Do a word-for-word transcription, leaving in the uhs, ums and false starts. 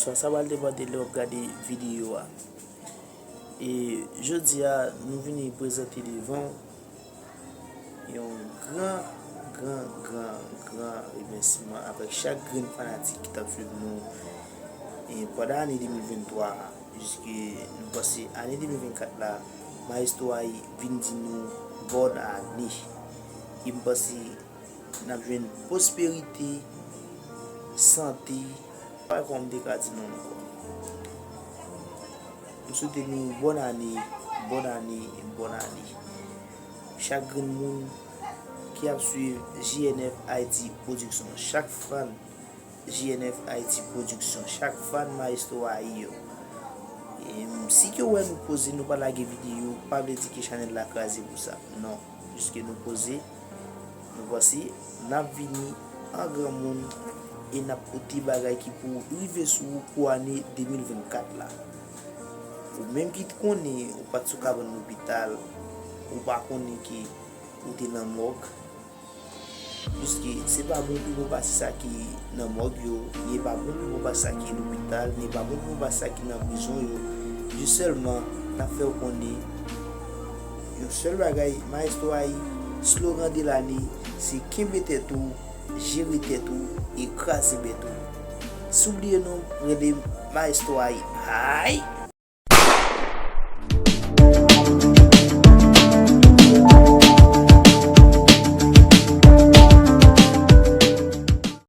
Sa, sa pral depann de lè w ap gade videyo a. E jodi a, nou vini prezante devan w yon gran, gran, gran, gran remèsiman avèk chak grenn fanatik ki t ap swiv nou, e pandan ane de mil venntwa a, jiske nou panse ane de mil vennkat la, Maestro Ayi vin di nou bòn ane. E m panse n ap jwenn pwosperite, sante, pa kòm m te ka di nou ankò. M swete nou bòn ane, bòn ane, bòn ane. Chak grenn moun ki ap swiv J N F Haiti Production, chak fan J N F Haiti Production, chak fan Maestro Ayi yo. E, si ke w wè nou poze, nou pa lage videyo, pa vle di ke chanèl la kraze pou sa. Non, jiske nou poze, nou panse n ap vini an granmoun e n ap pote bagay ki pou rive sou ou pou ane de mil vennkat la. Ou menm ki t konnen ou pa t sou kabann lopital, ou pa konnen ke ou te nan mòg, piske se pa bon pi bon pase sa ki nan mòg yo, ni pa bon pi bon pase sa ki lopital, ni pa bon pi bon pase sa ki nan prizon yo. Jis sèlman, n ap fè w konnen yon sèl bagay, Maestro Ayi, slogan de lane, se kenbe tèt ou, jere tèt ou e kraze bèt ou. Si w bliye non, rele Maestro Ayi. Ayi!